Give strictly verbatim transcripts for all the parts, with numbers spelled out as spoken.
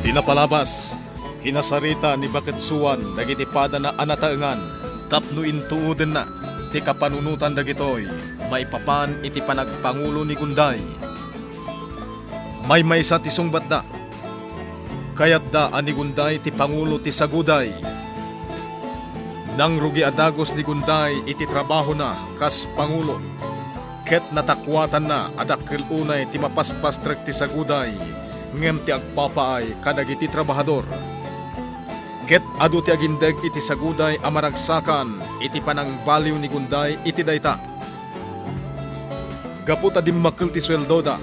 Napalabas, kinasarita ni Baketsuan dagiti padana a nataengan tapno intuodenna ti kapanunotan dagitoy maipapan iti panagpangulo ni Gunday. Maymaysa ti sungbatda. Kayatda a ni Gunday ti pangulo ti Saguday. Nangrugi a dagus ni Gunday iti trabahona kas pangulo, ket natakuatanna a dakkel unay ti mapaspastrek ti Saguday ngem ti agpapaay kadagiti trabahador. Ket adu ti agindeg iti Saguday a maragsakan iti panangbaliw ni Gunday iti dayta. Gapu ta dimmakkel ti sueldoda,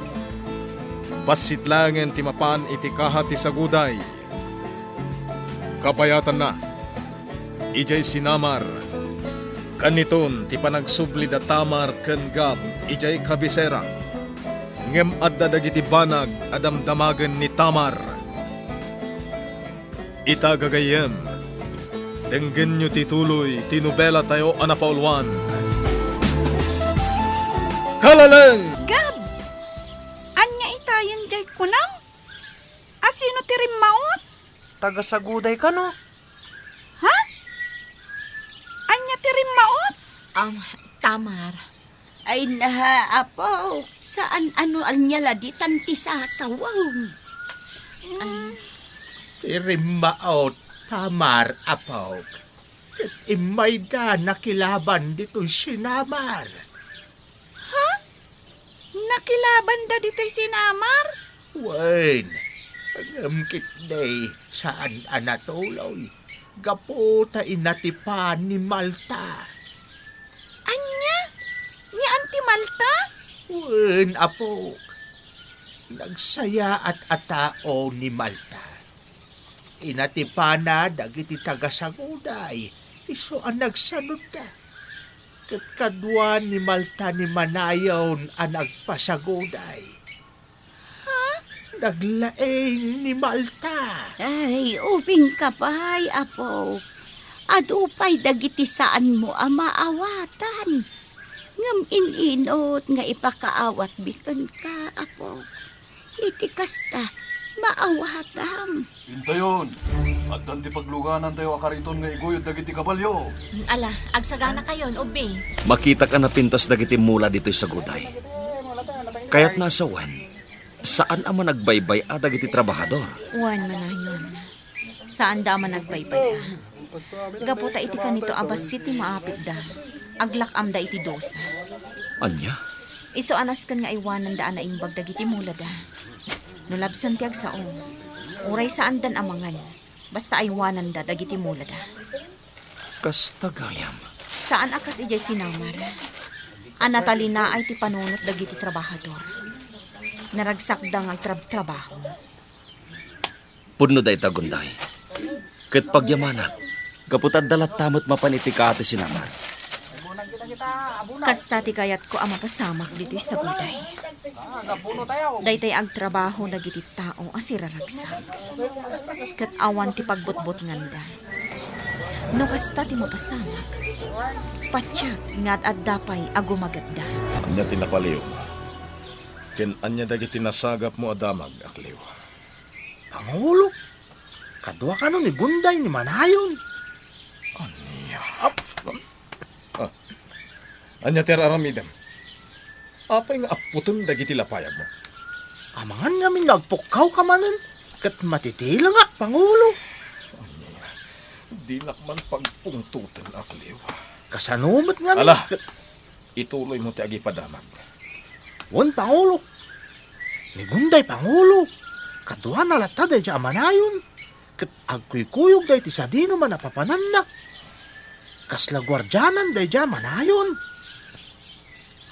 bassit laengen ti mapan iti kaha ti Saguday. Kabayatanna, idiay sinamar, kaniton ti panagsubli da Tamar ken Gab idiay kabisera. Ngem adda dagiti banag a damdamagen ni Tamar. Ita, gagayyem, denggenyo ti tuloy ti nobelatayo a napauluan. Kalaleng! Gab! Ania itayen diay kunam? Asino ti rimmaot? Taga-Saguday kano? Ha? Ania ti rimmaot? Am, Tamar. Ay na, apo, saan a no ania la ditan ti sasawem? Ah. Ti rimmaot, Tamar, apok. Ket immayda nakilaban ditoy sinamar. Ha? Nakilabanda ditoy sinamar? Wen, ngem ketdi saan a natuloy gapu ta inatipan ni Malta. Ania? Ni Auntie Malta? Wen, apok. Nagsayaat a tao ni Malta. Inatipana dagiti taga-Saguday, isu a nagsanudda. Ket kadua ni Malta ni Manayon a nagpasaguday. Ha? Naglaing ni Malta. Ay, ubingka pay, apo. Adu pay dagiti saanmo a maawatan. Ngem in-inut nga ipakaawatmi kenka, apo. Iti kasta, maawatam. Intayon, addan ti pagluganantayo a kariton nga iguyod dagiti kabalio. Ala, agsaganakayon, ubing. Makitak a napintas dagiti mula ditoy Saguday. Kayatna a sawen, saan a managbaybay-a dagiti trabahador. Wen, Manayon. Saanda a managbaybay-a. Gapu ta iti kanito a bassit ti maapitda, aglak-amda iti dusa. Ania? Isu a nasken nga aywananda a naimbag dagiti mulada. No labsen ti agsao, uray saandan a mangan, basta aywananda dagiti mulada. Kasta gayam. Saan a kas idiay sinamar a natalinaay ti panunot dagiti trabahador. Naragsakda nga agtrabtrabaho. Pudno dayta, Gunday. Ket pagyamanak, gapu ta adda latta met mapan iti kaha ti sinamar. Kasta ti kayatko a mapasamak ditoy Saguday. Daytay agtrabaho dagiti tao a siraragsak. Ket awan ti pagbutbutnganda. No kasta ti mapasamak, patiek nga ad-adda pay a gumagetda. Ania ti napaliw? Ken ania dagiti nasagapmo a damag, Akliw? Pangulo, kadua kano ni Gunday ni Manayon. Ania? Ap- Ah. Ania ti ar-aramidem? Apay nga apputem dagiti lapayagmo? Amangan ngamin nga agpukkawka manen ket matitilengak, Pangulo. Ania? Dinak man pagpungtoten, Akliw. Kasano met ngamin Ala! ket Ituloymo ti agipadamag. Wen, Pangulo. Ni Gunday, Pangulo. Kaduana latta daydiay a Manayon. Ket agkuykuyogda iti sadino man a papananna. Kasla guardianan daydiay a Manayon.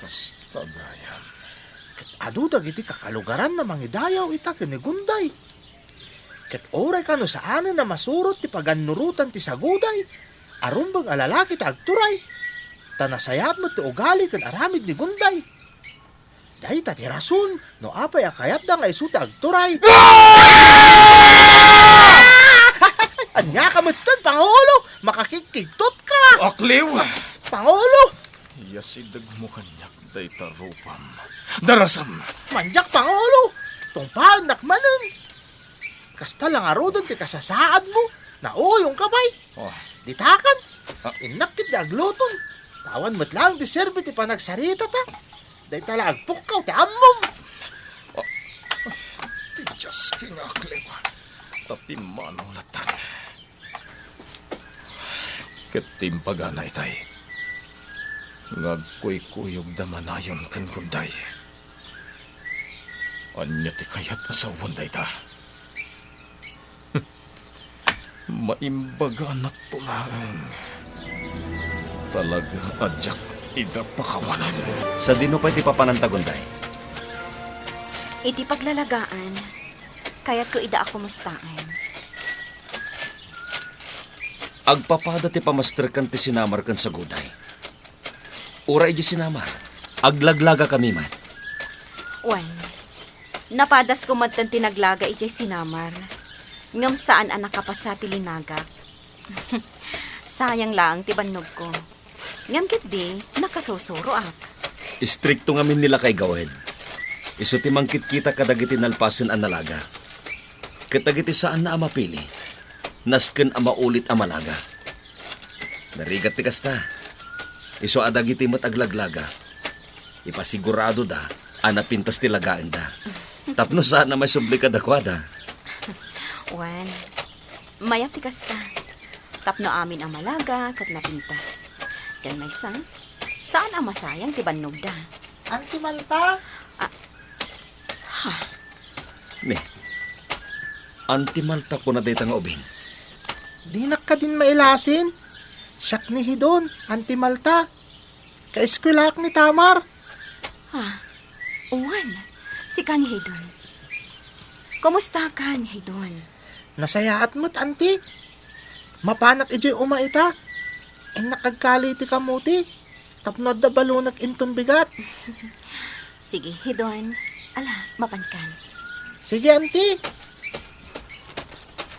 Kasta gayam. Ket adu dagiti kakalugaranna mangidayaw ita ken ni Gunday. Ket uray kano saanen a masurot ti pagannurotan ti Saguday a rumbeng a lalaki ti agturay, ta nasayaat met ti ugali ken aramid ni Gunday. Dayta ti rason no apay a kayatda nga isu ti agturay. Ania ka metten, Pangulo? Makakigkigtot ka! Akliw! Pangulo! Iyasidegmo kaniak dayta rupam. Darasam! Mandiak, Pangulo! Tungpaennak manen! Kasta la ngaruden ti kasasaadmo. Nauyongka pay. Oh. Ditakan. Ah. Innak ketdi agluton. Awan met laeng ti serbi ti panagsaritata. Dayta la agpukkaw ti ammom. Ah. Ti Dios nga aklima. Tapimmanaw latan. Ket ti imbagana itay nga agkuykuyogda manayon ken Gunday. Ania ti kayat a sawen dayta? Maimbaganak to laeng. Talaga a diak ida pakawanen. Sadino pay ti papananta, Gunday? Iti paglalagaan, kayatko ida a kumustaen. Agpapada ti pamasterkan ti sinamar ken saguday. Uray idiay sinamar, aglaglagakami met. Wen, napadasko met ti naglaga idiay sinamar, ngem saan a nakapasa ti linagak. Sayang laeng ti bannogko. Ngem ketdi, nakasursuroak. Istrikto ngamin ni lakay Gawed. Isu ti mangkitkita kadagiti nalpasen a nalaga. Ket dagiti saanna a mapili, nasken a maulit a malaga. Narigat ti kasta. Isu a dagiti met aglaglaga, ipasiguradoda a napintas ti lagaenda. Tapno saan a maisubli kadakuada. Wen, mayat ti kasta. Tapno amin a malaga ket napintas. Ken maysa, saan a masayang ti bannogda. Anti Malta? Ah. Ha? Ne. Anti Malta kuna dayta nga ubing? Dinak kadin mailasin. Siak ni Hidon, Anti Malta. Kaeskuelaak ni Tamar. Ah, wen. Sika ni Hidon. Kumustakan, Hidon? Nasayaat met, Anti. Mapanak idiay uma ita. Innak agkali ti kamuti. Tapno adda balonek inton bigat. Sige, Hidon. Ala, mapankan. Sige, Anti.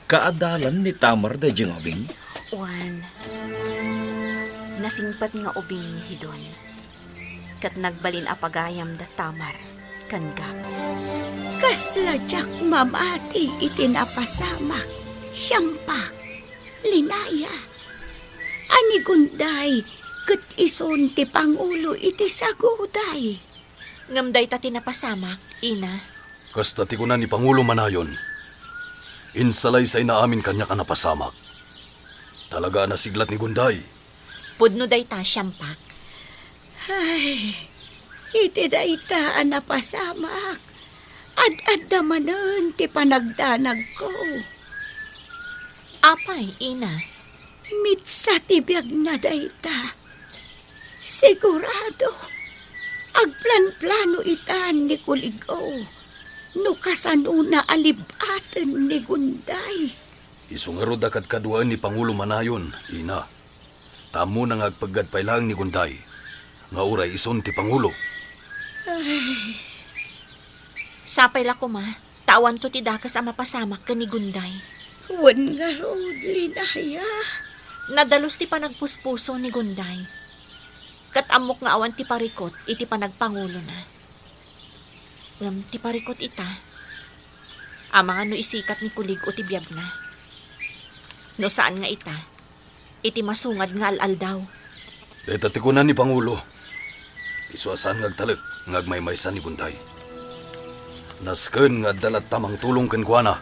Kaadalan ni Tamar daydiay nga ubing? Wen, nasingpet nga ubing ni Hidon. Ket nagbalin a pagayam da Tamar ken Gab. Kasla diak mamati iti napasamak, Siampak, Linaya, a ni Gunday ket isun ti pangulo iti saguday. Ngem dayta ti napasamak, ina. Kasta ti kuna ni Pangulo Manayon, insalaysayna amin kaniak a napasamak. Talaga a nasiglat ni Gunday. Pudno dayta, Siampak. Ay, iti dayta a napasamak, ad-adda manen ti panagdanagko. Apay, ina? Mitsa ti biagna dayta. Sigurado, agplanplano itan ni Kuligo no kasanona a lib-aten ni Gunday. Isu ngarud a kadkaduaen ni Pangulo Manayon, ina. Ta ammona nga agpeggad pay laeng ni Gunday nga uray isun ti pangulo. Ay. Sapay la koma, ta awanto ti dakes a mapasamak ken ni Gunday. Wen ngarud, Linaya. Nadalus ti panagpuspuso ni Gunday. Ket ammok nga awan ti parikut iti panagpangulona. Ngem ti parikut ita, amangan no isikat ni Kuligo ti biagna. No saan nga ita, iti masungad nga al-aldaw. Dayta ti kuna ni Pangulo. Isu a saan nga agtalek nga agmaymaysa ni Gunday. Nasken nga adda latta mangtulong kenkuana.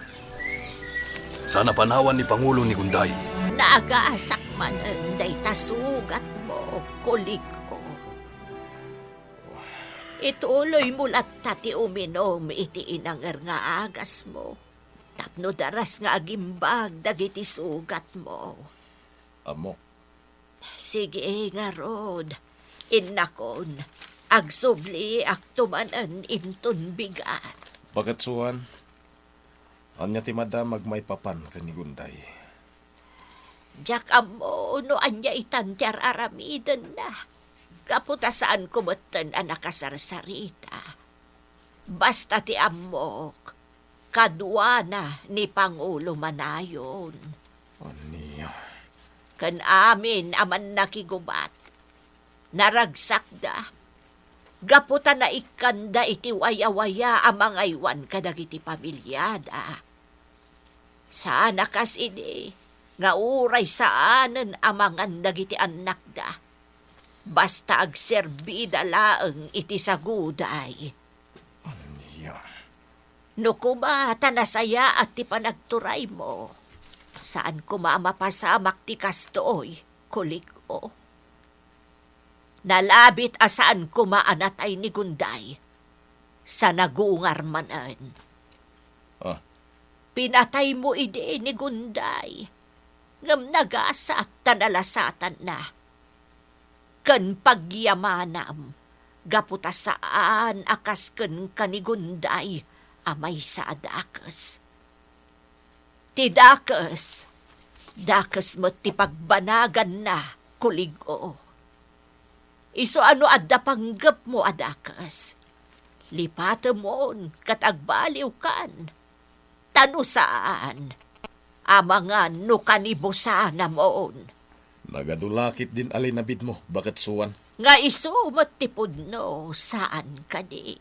Saan a panawan ni Pangulo ni Gunday. Naagasak manen dayta sugatmo, Kuligo. Ituloymo latta ti uminum iti inanger nga agasmo, tapno daras nga agimbag dagiti sugatmo. Ammok. Sige ngarud, innakon, agsubliakto manen inton bigat. Baketsuan, ania ti madamagmo a maipapan ken ni Gunday? Diak ammo no ania itan ti ar-aramidenna, gapu ta saanko metten a nakasarsarita. Basta ti ammok, kaduana ni Pangulo Manayon. Ania? Ken amin a mannakigubat, naragsakda, gapu ta naikkanda iti wayawaya a mangaywan kadagiti pamiliada. Saan a kas idi nga uray saanen a mangan dagiti annakda. Basta agserbida laeng iti saguday. Ania? No kuma ta nasayaat ti panagturaymo, saan koma a mapasamak ti kastoy, kulik-o. Nalabit a saan koma a natay ni Gunday. Sa nagungar manen. Ah. Pinataymo idi ni Gunday, ngem nagasat ta nalasatanna. Ken pagyamanam, gapu ta saan a kas kenka ni Gunday a maysa a dakes. Ti dakes, dakes met ti pagbanaganna, kulig-o. Isu a no adda panggepmo a dakes, lipatemon ket agbaliwkan. Ta no saan, amangan no kanibusanamon. Nagadu la ketdin a linabidmo, baket suan. Nga isu met ti pudno, saan kadi?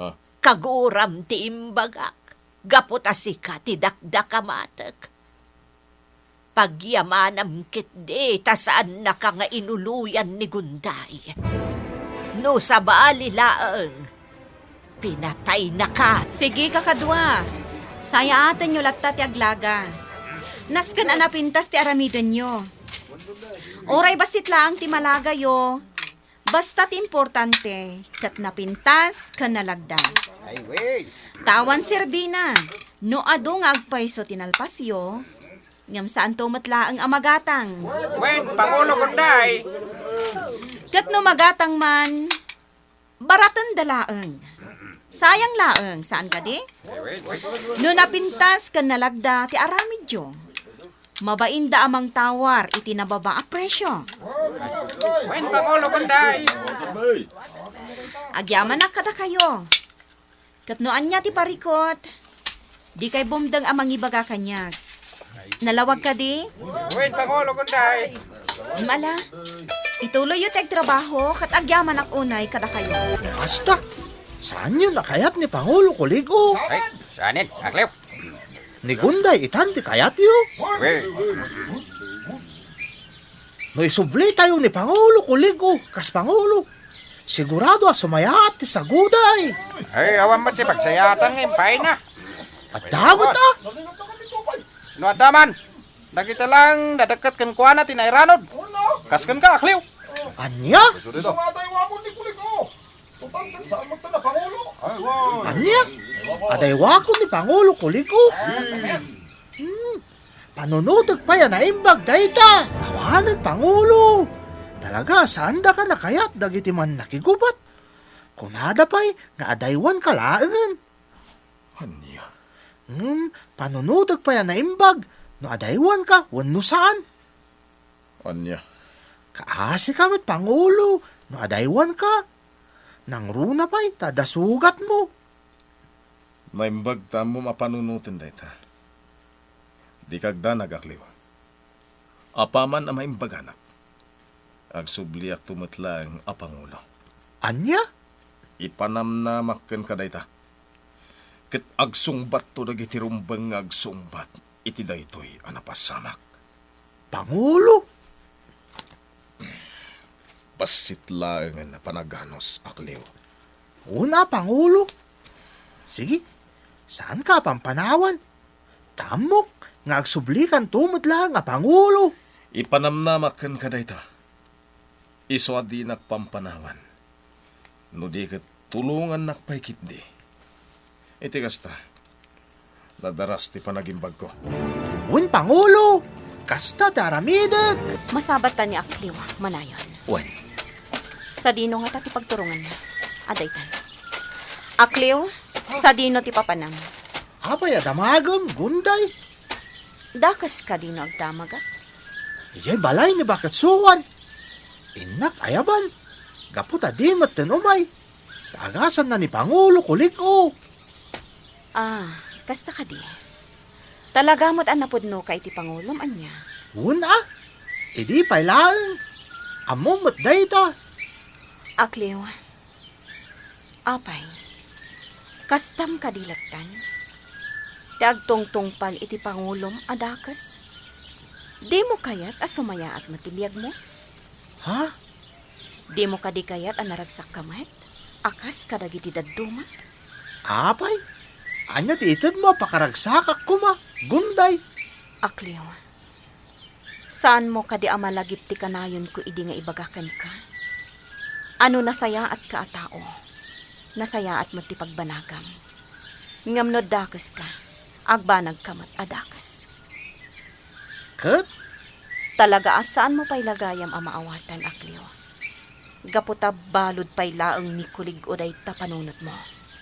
Ah. Kaguram ti imbagak, gapu ta sika ti dakdakamatek. Pagyamanam ketdi ta saannaka nga inuluyan ni Gunday. No sabali laeng, pinataynaka. Sige, kakadua. Sayaatenyo latta ti aglaga. Nasken a napintas ti aramidenyo. Uray bassit laeng ti malagayo, basta ti importante, ket napintas ken nalagda. Ay, wen. Ta awan serbina, no adu nga agpayso ti nalpasyo, ngem saanto met laeng a magatang. Wen, Pangulo Gunday. Ket no magatang man, baratenda laeng. Sayang laeng, saan kadi? Ay, wen, wen. No napintas ken nalagda ti aramidyo, mabainda a mangtawar iti nababa a presyo. Wen, Pangulo Gunday. Agyamanak kadakayo. Ket no ania ti parikut, dikay bumdeng a mangibaga kaniak. Nalawag kadi? Wen, Pangulo Gunday. Mala, ituloyyo ti agtrabaho ket agyamanak unay kadakayo. Basta, saanyo a kayat ni Pangulo Kulig-o? Ay, saanen, Akliw. Ni Gunday itan ti kayatyo. Wen. No isublitayo ni Pangulo Kulig-o kas Pangulo, sigurado a sumayaat ti saguday. Ay, awan met ti pagsayaatan nga impayna. Adda met a. No adda man, dagita lang nadekket kenkuana ti nairanod. Kas kenka, Akliw. Ania? Isu nga adaywakon ni Kulig-o. Total ket saan met ti napangulo. Ania? Adaywakon ni Pangulo Kulig-o. Hmm. Panunotek pay a naimbag dayta. Awanen pangulo. Talaga, saandaka a kayat dagiti mannakigubat. Kunada pay nga adaywanka laengen. Ania? Ngem, panunotek pay a naimbag no adaywanka wenno saan. Ania? Kaasika met, Pangulo, no adaywanka. Nangruna pay ta adda sugatmo. Naimbag ta ammom a panunoten dayta. Dika agdanag, Akliw. Apaman a maimbaganak, agsubliakto met laeng a pangulo. Ania? Ipanamnamak kenka dayta. Ket agsungbatto dagiti rumbeng nga agsungbat iti daytoy a napasamak. Pangulo? Bassit laengen a panaganus, Akliw. Una, Pangulo. Sige, saanka a pampanawan. Ta ammok nga agsublikanto met laeng a pangulo. Ipanamnamak kenka dayta. Isu a dinak pampanawan. No di ket tulongannak pay ketdi. Iti kasta, nadaras ti panagimbagko. Wen, Pangulo, kasta ti aramidek. Masabat ta ni Akliw manayon. Wen. Sadino ngata ti pagturonganna? Adaytan. Akliw, sadino ti papanam? Apay a damagem, Gunday? Dakes kadi no agdamagak? Idiay balay ni Baket Suan. Innak ayaban, gapu ta di metten umay. Ta agasanna ni Pangulo Kulig-o. Ah, kasta kadi. Talaga met a napudnoka iti pangulom, ania? Wen a, idi pay laeng. Ammom met dayta. Akliw, apay, kastam kadi lattan? Ti agtungtungpal iti pangulom a dakes. Dimo kayat a sumayaat met ti biagmo? Ha? Dimo kadi kayat a naragsakka met, a kas kadagiti dadduma? Apay, ania ti itedmo a pakaragsakak koma, Gunday? Akliw, saanmo kadi a malagip ti kanayonko idi nga ibaga kenka? A no nasayaatka a tao, nasayaat met ti pagbanagam. Ngem no dakeska, agbanagka met a dakes. Ket? Talaga a saanmo pay la gayam a maawatan, Akliw. Gapu ta balud pay laeng ni Kulig-o dayta panunotmo.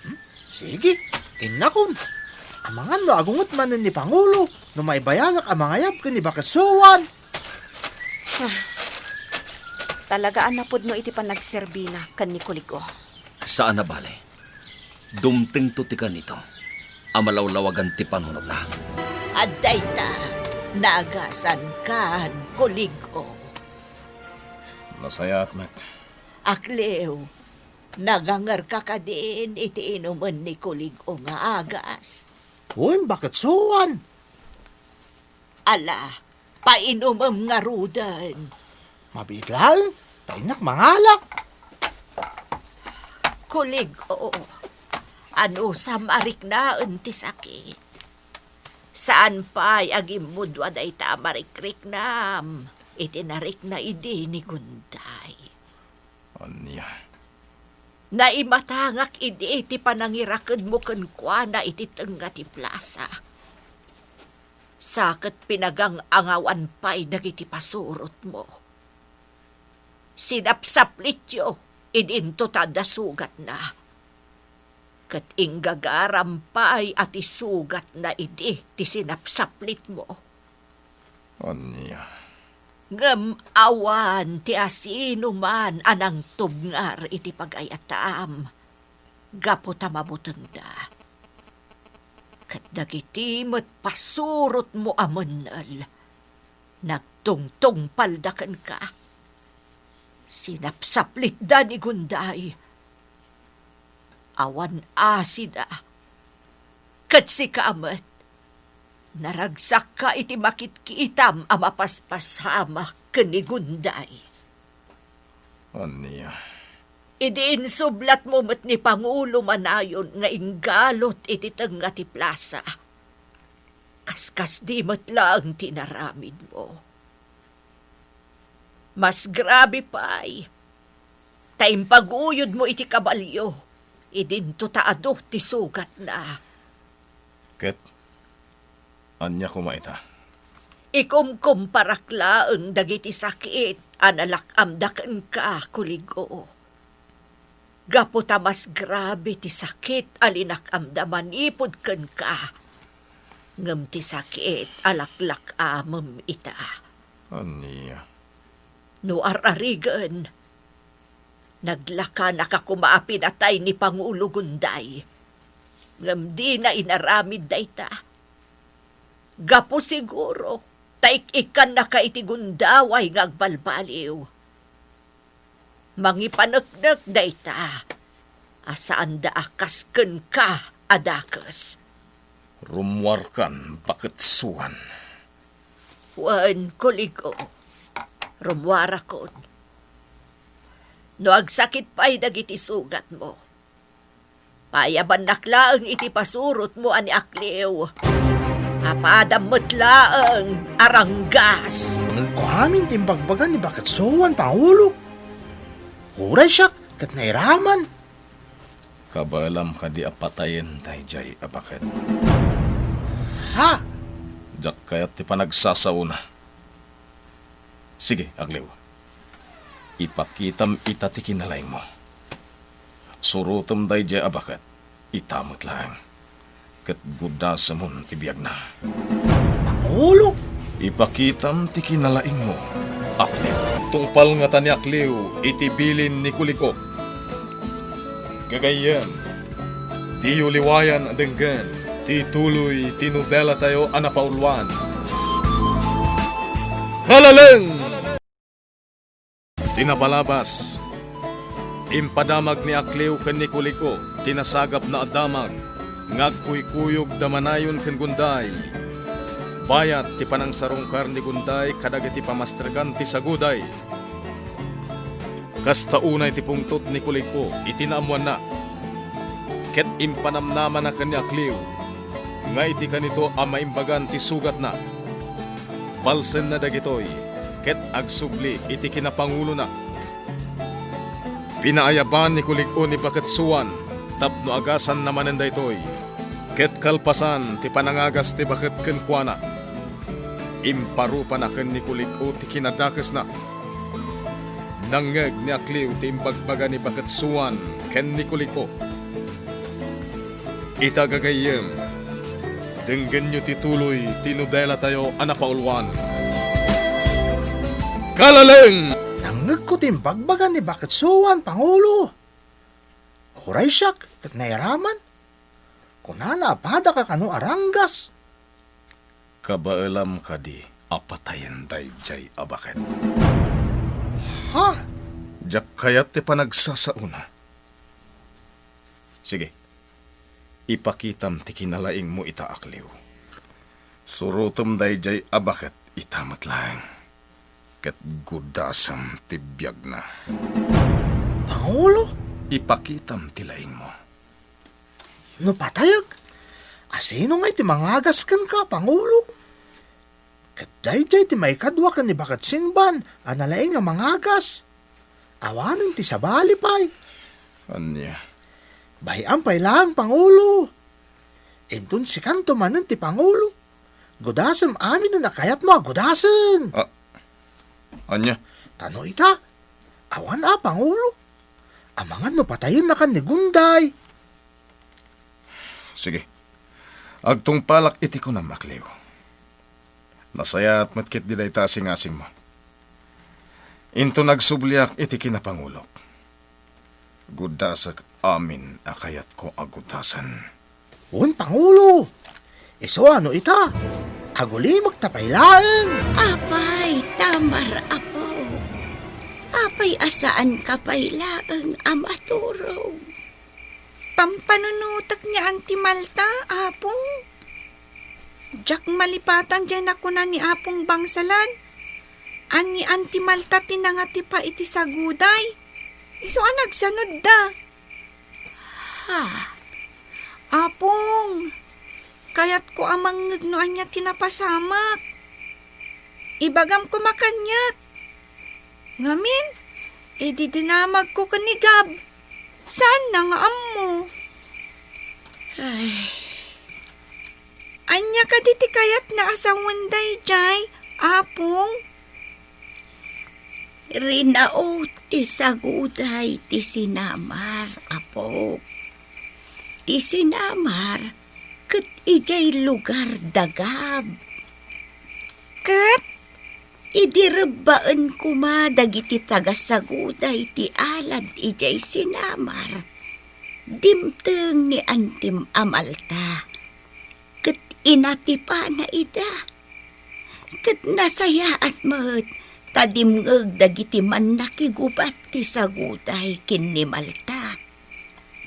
Hmm? Sige, innakon. Amangan no agunget manen ni Pangulo no maibayagak a mangayab ken ni Baket Suan. Ah, talaga a napudno iti panagserbina ken ni Kulig-o. Saan a bale. Dumtengto ti kanito a malawlawagan ti panunotna. Adda ita, naagasankan, Kulig-o. Nasayaat met. Akliw, nagangerka kadin iti inumen ni Kulig-o nga agas? Wen, Baket Suan. Ala, painumem ngaruden. Mabiit laeng, ta innak mangala. Kulig-o, anusam a riknaen ti sakit. Saan pay a gimmudua dayta a marikriknam iti narikna idi ni Gunday. Ania? Naimatangak idi ti panangirakedmo kenkuana iti tengnga ti plasa. Sa ket pinagang-angawan pay dagiti pasurotmo. Sinapsaplityo idinto ta adda sugatna. Ket inggagaram pay a ti sugatna idi ti sinapsaplitmo. Ania? Ngem awan ti asinoman a nangtubngar iti pagayatam gapu ta mabutengda. Ket dagiti met pasurotmo a mennel, nagtungtungpalda kenka. Sinapsaplitda ni Gunday. Awan asida. Ket sika met, naragsakka iti makitkitam a mapaspasama ken ni Gunday. Ania? Idi insublatmo met ni Pangulo Manayon nga inggalut iti tengnga ti plasa, kaskasdi met laeng ti inaramidmo. Mas grabe pay, ta impaguyodmo iti kabalio, idinto ta adu ti sugatna. Ket ania koma ita? Ikumkumparak laeng dagiti sakit a nalak-amda kenka, Kulig-o. Gapu ta mas grabe ti sakit a linak-amda manipud kenka, ngem ti sakit a laklak-amem ita. Ania? No ar-arigen, naglakanaka koma a pinatay ni Pangulo Gunday, ngem dina inaramid dayta. Gapu siguro ta ik-ikkannaka iti gundaway nga agbalbaliw. Mangipaneknek dayta a saanda a kas kenka a dakes. Rummuarkan, Baket Suan. Wen, Kulig-o. Rummuarakon. No agsakit pay dagiti sugatmo, payabannak laeng iti pasurotmo a ni Akliw. Apadam met laeng a ranggas. Ngegko amin ti imbagbaga ni Baket Suan, Pangulo. Uray siak ket nairaman. Kabaelam kadi a patayen daydiay a baket? Ha? Diak kayat ti panagsasaona. Sige, Akliw. Ipakitam ita ti kinalaingmo. Surotem daydiay a baket. Ita met laeng. Ket gudasemon ti biagna. Pangulo! Ipakitam ti kinalaingmo, Akliw. Tungpal ngata ni Akliw iti bilin ni Kulig-o. Gagayyem, diyo liwayan a denggen ti tuloy ti nobelatayo a napauluan, Kalaleng! Ti nabalabas, impadamag ni Akliw ken ni Kulig-o ti nasagapna a damag. nga agkuykuyogda manayon ken Gunday, bayat ti panangsarungkar ni Gunday kadagiti pamastrekan ti Saguday. Kasta unay ti pungtot ni Kulig-o iti naammoanna, ket impanamnamana ken ni Akliw nga iti kanito a maimbagan ti sugatna. Palsenna dagitoy ket agsubli iti kinapangulona. Pinaayaban ni Kulig-o ni Baket Suan tapno agasanna manen daytoy, ket kalpasan ti panangagas ti baket kenkuana, imparupana ken ni Kulig-o ti kinadakesna. Nangngeg ni Akliw ti imbagbaga ni Baket Suan ken ni Kulig-o. Ita gagayyem, denggenyo ti tuloy ti nobelatayo a napauluan. Kalaleng! Nangngegko ti imbagbaga ni Baket Suan, Pangulo. Uray siak ket nairaman. Kunana a padaka kano a ranggas. Kabaelam kadi a patayen daydiay a baket? Ha? Diak kayat ti panagsasaona. Sige, ipakitam ti kinalaingmo ita, Akliw. Surotem daydiay a baket ita met laeng, ket gudasem ti biagna. Pangulo? Ipakitam ti laingmo. No patayek, asino ngay ti mangagas kenka, Pangulo? Ket daydiay ti maikadua ken ni Baket Singban a nalaing a mangagas. Awanen ti sabali pay. Ania? Bay-am pay laeng, Pangulo. Inton sikanto manen ti Pangulo, gudasem aminen a kayatmo a gudasen. Ah, ania? Ta no ita, awan a, Pangulo. Amangan no patayennakan ni Gunday. Sige. Agtungpalak iti kunam, Akliw. Nasayaat met ketdi dayta a singasingmo. Inton agsubliak iti kinapangulok, gudasek amin a kayatko a gudasen. Wen, Pangulo. Isu a no ita, agulimekta pay laeng. Apay, Tamar, Apo. Apay a saanka pay laeng a maturog? Pampanunotek ni Anti Malta, Apong. Diak malipatan diay nakuna ni Apong Bangsalan a ni Anti Malta ti nangatipa iti saguday. Isu a nagsanudda. Ha? Apong, kayatko a mangngeg no ania ti napasamak. Ibagam koma kaniak. Ngamin, idi dinamagko ken ni Gab, saanna nga ammo. Ay. Ania kadi ti kayatna a sawen daydiay, Apong? Rinao ti saguday ti sinamar, Apo. Ti sinamar ket idiay lugar da Gab. Ket idi rebbaen koma dagiti tagasaguday ti alad idiay sinamar, dimteng ni Antim a Malta, ket inatipana ida. Ket nasayaat met ta dimngeg dagiti mannakigubat ti saguday ken ni Malta.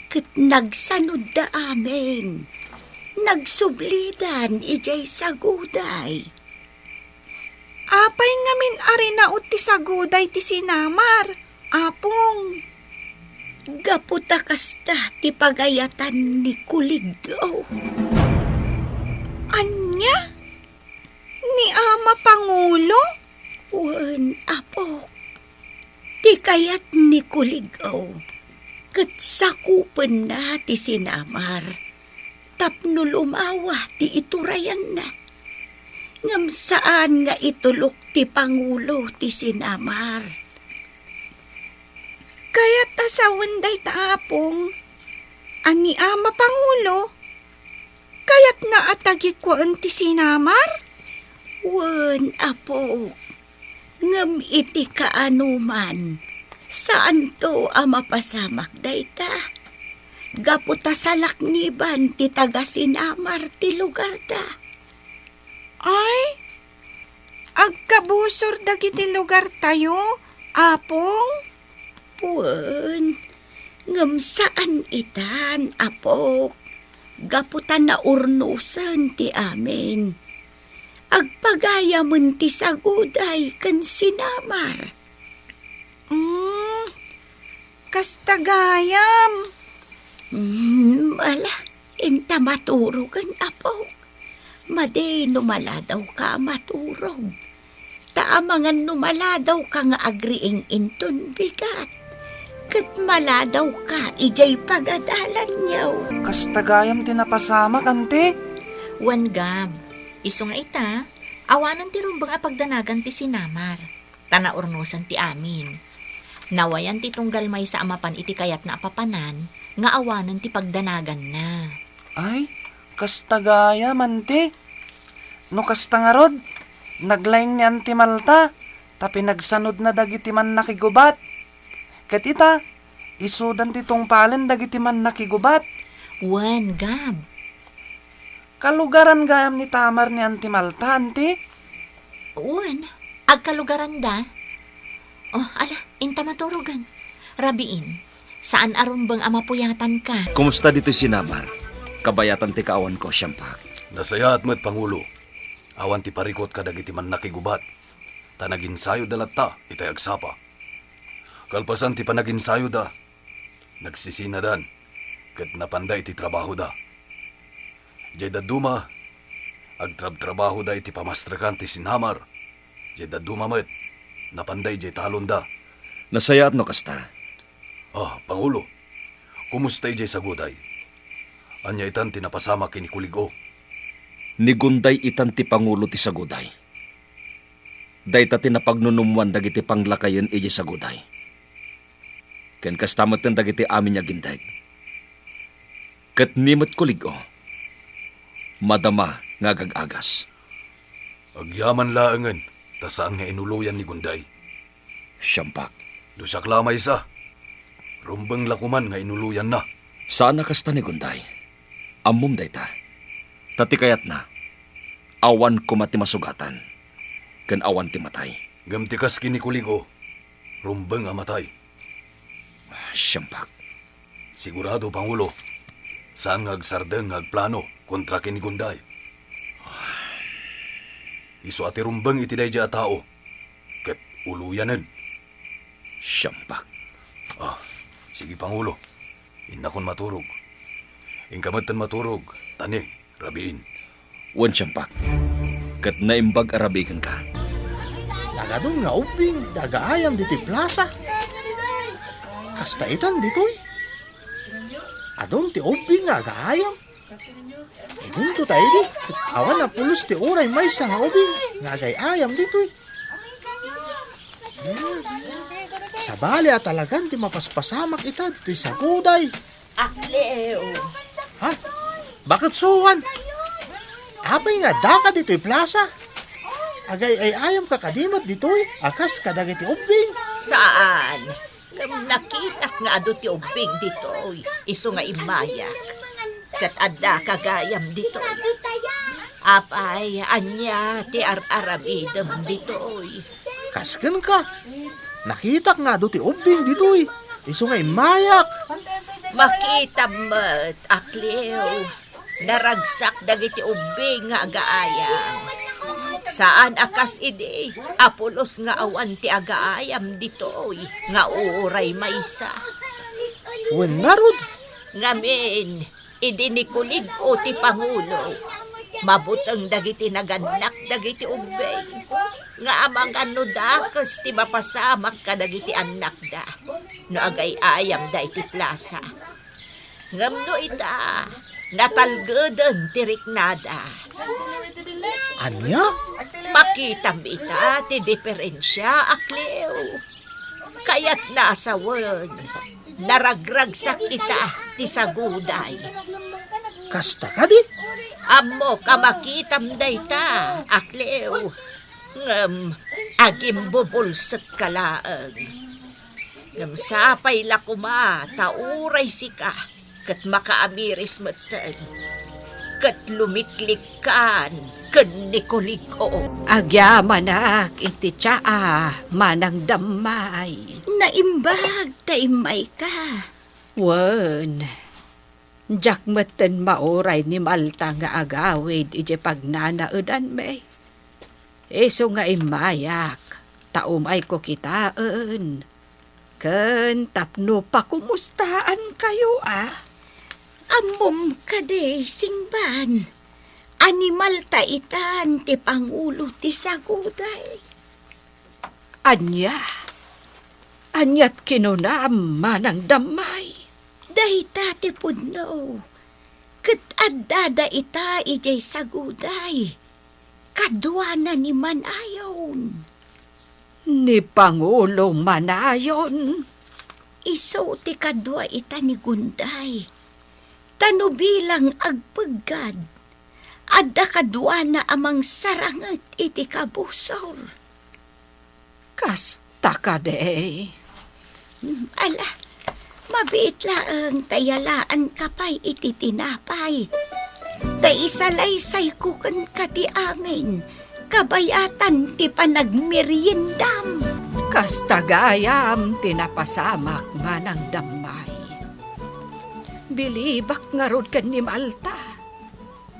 Ket nagsanudda amin. Nagsublidan idiay saguday. Apay ngamin a rinaot ti saguday ti sinamar, Apong? Gapu ta kasta ti pagayatan ni Kulig-o. Ania? Ni Ama Pangulo? Wen, Apo. Ti kayat ni Kulig-o, ket sakupenna ti sinamar tapno lumawa ti iturayanna. Ngem saan nga itulok ti Pangulo ti sinamar. Kayat a sawen dayta, Apong, a ni Ama Pangulo, kayatna a tagikuaen ti sinamar? Wen, Apo. Ngem iti kaanoman, saanto a mapasamak dayta. Gapu ta salakniban ti taga-sinamar ti lugarda. Ay, agkabusor dagiti lugartayo, Apong? Wen, ngem saan itan, Apok. gapu ta naurnosen ti amin. Agpagayamen ti saguday ken sinamar. Mm, kasta gayam. Mm, ala, inta maturogen, apok. Madi no maladawka a maturog. Ta amangan no maladawka nga agriing inton bigat, ket maladawka idiay pagadalanyo. Kasta gayam ti napasamak, anti? Wen, Gab. Isu nga ita, awanen ti rumbeng a pagdanagan ti sinamar, ta naurnosan ti amin. Nawayan ti tunggal maysa a mapan iti kayatna a papanan nga awanen ti pagdanaganna. Ay, kasta gayam, anti? No kasta ngarud, naglaing ni Anti Malta, ta pinagsanudna dagiti mannakigubat. Ket ita, isudan ti tungpalen dagiti mannakigubat. Wen, Gab. Kalugaran gayam ni Tamar ni Anti Malta, anti? Wen, agkalugaranda. Oh, ala, inta maturogen. Rabiin, saan a rumbeng a mapuyatanka. Kumusta ditoy sinamar? Kabayatan ti kaawanko, Siampak. Nasayaat met, Pangulo. Awan ti parikut kadagiti mannakigubat, ta naginsayodda latta itay agsapa. Kalpasan ti panaginsayoda, nagsisinadan, ket napanda iti trabahoda. Diay dadduma, agtrabtrabahoda iti pamastrekan ti sinamar. Diay dadduma met, napanda idiay talonda. Nasayaat no kasta. Ah, Pangulo, kumusta idiay saguday? Ania itan ti napasamak ken ni Kulig-o? Ni Gunday itan ti pangulo ti saguday. Dayta ti napagnunumwan dagiti panglakayen idiay saguday. Ken kasta metten dagiti amin nga agindeg. Ket ni met Kulig-o, madama nga agag-agas. Agyaman laengen, ta saan nga inuloyan ni Gunday. Siampak. No siak la maysa, rumbeng la koman nga inuloyanna. Saan a kasta ni Gunday. Ammom dayta. Ta ti kayatna, awan koma ti masugatan, ken awan ti matay. Ngem ti kas ken ni Kulig-o, rumbeng a matay. Siampak. Sigurado, Pangulo, saan nga agsardeng nga agplano kontra ken ni Gunday. Isu a ti rumbeng iti daydiay a tao, ket uloyanen. Siampak. Ah, sige, Pangulo. Innakon maturog. Inka metten maturog, ta ni, rabiin. Wen, Siampak. Ket naimbag a rabii kenka. Nagadun nga ubbing ti agaayam ditoy plasa. Kasta itan ditoy. Adun ti ubbing nga agaayam. Idinto ta idi, awan a pulos ti uray maysa nga ubing nga agay-ayam ditoy. Hmm. Sabali a talagan ti mapaspasamak ita ditoy saguday. Akleo. Ha? Bakit suan? Apay nga addaka ditoy plasa? Agay-ayam ka kadi met ditoy, a kas kadagiti ubbing? Saan. Ngem nakitak nga adu ti ubbing ditoy, isu nga immayak. Ket addaka gayam ditoy. Apay, ania ti ar-aramidem ditoy? Kas kenka, nakitak nga adu ti ubbing ditoy, isu nga immayak. Makitam met, Akleo. Naragsak dagiti ubbing nga agaayam. Saan a kas idi a pulos nga awan ti agaayam ditoy nga uray maysa. Wen ngarud. Ngamin, idi ni Kulig-o ti pangulo, mabuteng dagiti nagannak dagiti ubbing nga amangan no dakes ti mapasamak kadagiti annakda no agay-ayamda iti plasa. Ngem no ita, natalgeden ti riknada. Ania? Makitam ita ti diferensia, Akleo. Kayatna a sawen, naragragsak ita ti saguday. Kasta kadi? Ammok a makitam dayta, Akleo. Ngem agimbubulsekka laeng. Ngem sapay la koma ta uray sika ket makaamiris metten, ket lumiklikkan ken ni Kulig-o. Agyamanak iti tsaa, Manang Dammay. Naimbag ta immayka. Wen, Diak metten mauray ni Malta nga agawid idiay pagnanaedanmi. Isu nga immayak, ta umayko kitaen. Ken tapno pakumustaankayo a. Ammom kadi, Singban, a ni Malta itan ti pangulo ti saguday. Ania? Aniat kinunam, Manang Dammay? Dayta ti pudno, ket addada ita idiay saguday, kaduana ni Manayon. Ni Pangulo Manayon? Isu ti kadua ita ni Gunday. Ta no bilang agpeggad, adda kaduana a mangsaranget iti kabusor. Kasta kadi. Mm, ala, mabiit laeng ta yalaanka pay iti tinapay. Ta isalaysayko kenka ti amin, kabayatan ti panagmeriendam. Kasta gayam ti napasamak, Manang Dammay. Bilibak ngarud ken ni Malta.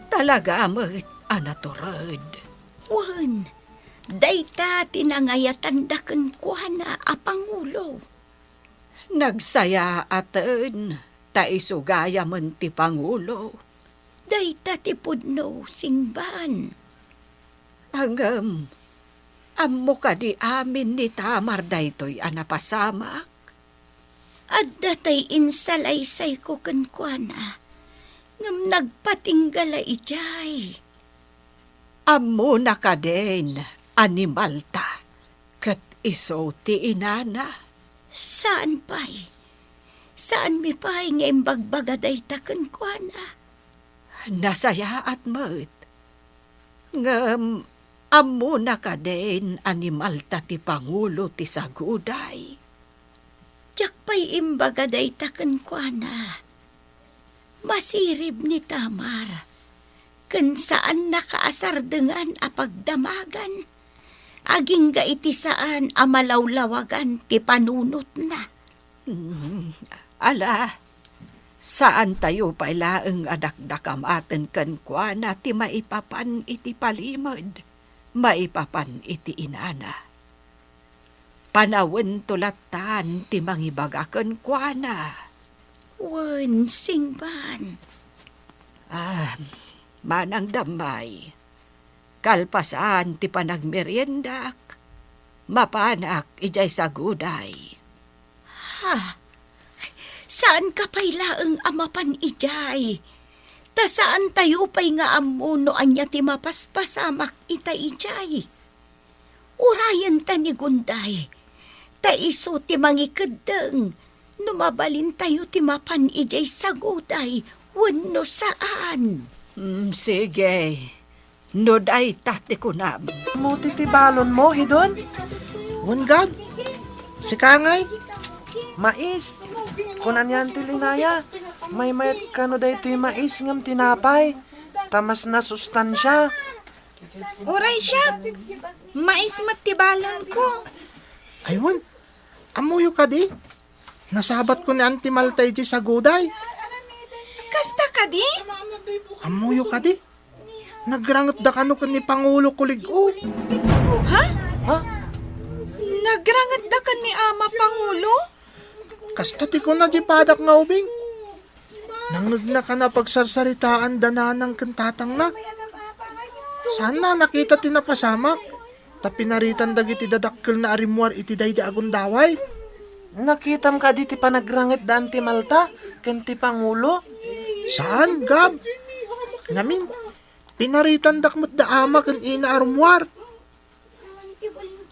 Talaga met a natured. Wen, dayta ti nangayatanda kenkuana a pangulo. Nagsayaaten, ta isu gayamen ti pangulo. Dayta ti pudno, Singban. Ngem, ammo kadi amin ni Tamar daytoy a napasamak? Adda tay insalaysayko kenkuana, ngem nagpatingga la idiay. Ammona kadin a ni Malta ket isu ti inana? Saan pay. Saanmi pay nga imbagbaga dayta kenkuana. Nasayaat met. Ngem ammona kadin a ni Malta ti pangulo ti saguday? Diak pay imbaga dayta kenkuana. Masirib ni Tamar, ken saanna kaasardengan a pagdamagan, agingga iti saan a malawlawagan ti panunotna. Mm, ala, saantayo pay laeng a dakdakamaten kenkuana ti maipapan iti palimed, maipapan iti inana. Panawento lattan ti mangibaga kenkuana. Wen, Singban. Ah, Manang Dammay, kalpasan ti panagmeriendak, mapanak idiay saguday. Ha? Saanka pay laeng a mapan idiay? Ta saantayo pay nga ammo no ania ti mapaspasamak ita idiay. Urayenta ni Gunday, ta isu ti mangikeddeng no mabalintayo ti mapan idiay saguday wenno saan. Mm, sige. No dayta ti kunam. Ammo ti, ti balonmo, Hidon? Wen, Gab. Sika ngay? Mais. Kuna ni Auntie Linaya, maymayat kano daytoy mais ngem tinapay, ta mas nasustansia. Uray siak, mais met ti balonko. Ay wen, ammoyo kadi? Nasabatko ni Auntie Malta idiay saguday. Kasta kadi? Ammoyo kadi? Nagrangetda kano ken ni Pangulo Kulig-o. Ha? Ha? Nagrangetda ken ni Ama Pangulo? Kasta ti kuna di padak nga ubing. Nangngegna kana pagsarsaritaan da nanang ken tatangna. Saanna a nakita ti napasamak, ta pinaritan dagiti dadakkelna a rimmuar iti daydi a gundaway. Nakitam kadi ti panagranget da Auntie Malta ken ti Pangulo? Saan, Gab. Ngamin, pinaritandak met da ama ken ina a rummuar.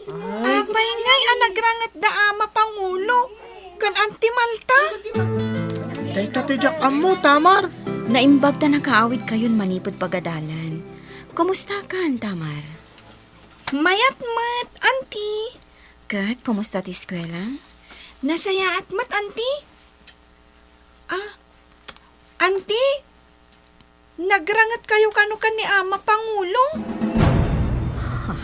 Ay. Apay ngay a nagranget da Ama Pangulo ken Auntie Malta? Dayta ti diak ammo, Tamar. Naimbag ta nakaawidkayon manipud pagadalan. Kumustakan, Tamar? Mayat met, Auntie. Ket kumusta ti eskuela? Nasayaat met, Auntie. Ah, Auntie? Nagrangetkayo kano ken ni Ama Pangulo? Huh.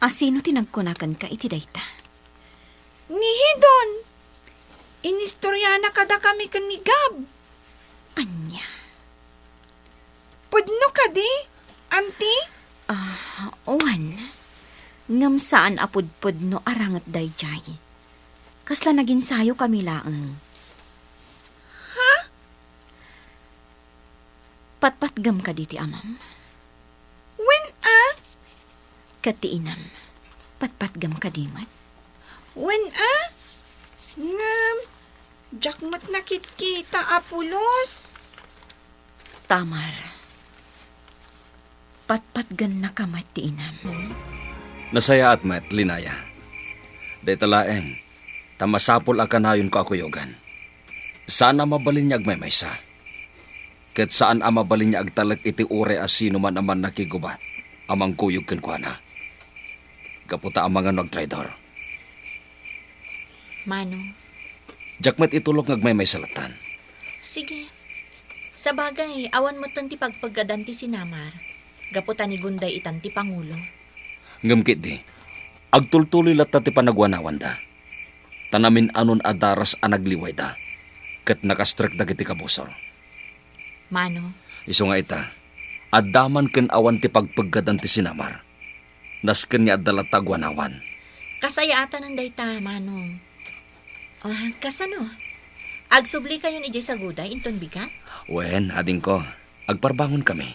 Asino ti nagkuna kenka iti dayta? Ni Hidon. Inistoriana kadakami ken ni Gab. Ania? Pudno kadi, Auntie? Ah, wen. Ngem saan a pudpudno a ranget daydiay. Kasla naginsayokami laeng. Ha? Patpatgem kadi ti amam? Wen a? Ket ti inam, patpatgem kadi met? Wen a? Ngem, diak met nakitkita a pulos. Tamar, patpatgennaka met ti inam. Nasayaat met, Linaya. Dayta laeng, ta masapul a kanayonko a kuyogan. Saan a mabalin nga agmaymaysa. Ket saan a mabalin nga agtalek iti uray a sinoman a mannakigubat a mangkuyog kenkuana. Gapu ta amangan no agtraidor. Mano? Diak met itulok nga agmaymaysa lattan. Sige. Sabagay, awan metten ti pagpeggadan ti sinamar. Gapu ta ni Gunday itan ti pangulo. Ngem ketdi, agtultuloy latta ti panaguanawanda. Ta namin-anon a daras a nagliwayda, ket nakastrek dagiti kabusor. Mano? Isu nga ita, adda man ken awan ti pagpeggadan ti sinamar. Nasken nga adda latta aguanawan. Kasayaatanan dayta, Manong. Ah, kasano? Agsublikayon idiay saguday inton bigat? Wen, adingko, agparbangon kami.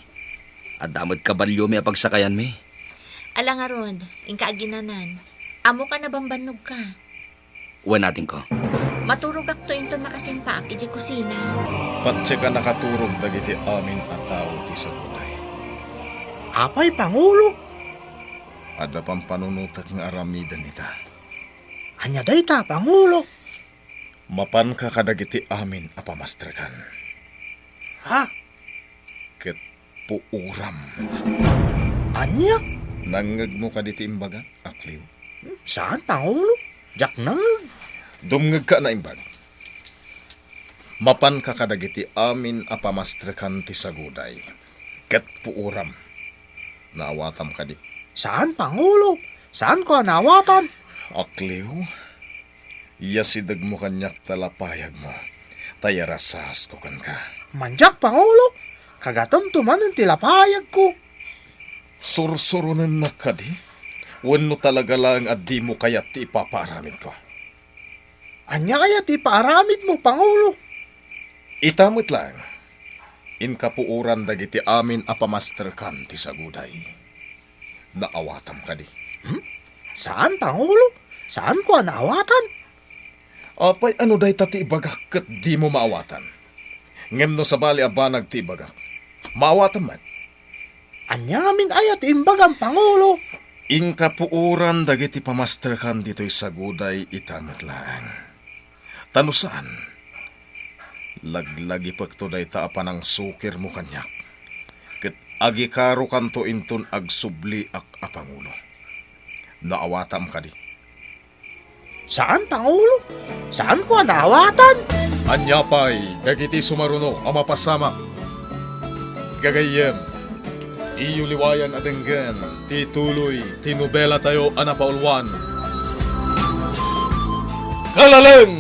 Adda met kabaliomi a pagsakayanmi. Ala ngarud, inka aginanan. Ammok a nabambannogka. Wen, adingko. Maturogakto inton makasimpaak idiay kusina. Patse ka nakaturog dagiti amin a tao iti saguday. Apay, Pangulo? Adda pampanunotek nga aramiden ita. Ania dayta, Pangulo? Mapanka kadagiti amin a pamastrekan. Ha? Ket puoram. Ania? Nangngegmo kadi ti imbagak, Akliw? Saan, Pangulo. Diak nangngeg. Dumngegka a naimbag. Mapanka kadagiti amin a pamastrekan ti saguday, ket puoram. Naawatam kadi? Saan, Pangulo. Saanko a naawatan. Akliw, iyasidegmo kaniak ta lapayagmo, ta iyarasasko kenka. Mandiak, Pangulo. Kagatomto manen ti lapayagko. Sursuronennak kadi? Wenno talaga laeng a dimo kayat ti ipapaaramidko? Ania kayat ti ipaaramidmo, Pangulo? Ita met laeng, inka puoran dagiti amin a pamastrekan ti saguday. Naawatam kadi? Hmm? Saan, Pangulo. Saanko a naawatan. Apay a no dayta ti ibagak ket dimo maawatan? Ngem no sabali a banag ti ibagak, maawatam met. Ania ngamin aya ti imbagam, Pangulo? Inka puoran dagiti pamastrekan ditoy saguday ita met laeng. Ta no saan, laglagipekto dayta a panangsukirmo kaniak, ket agikarokanto inton agsubliak a pangulo. Naawatam kadi? Saan, Pangulo. Saanko a naawatan. Ania pay dagiti sumaruno a mapasamak? Gagayyem, iyo liwayan a denggen ti tuloy ti nobelatayo a napauluan, Kalaleng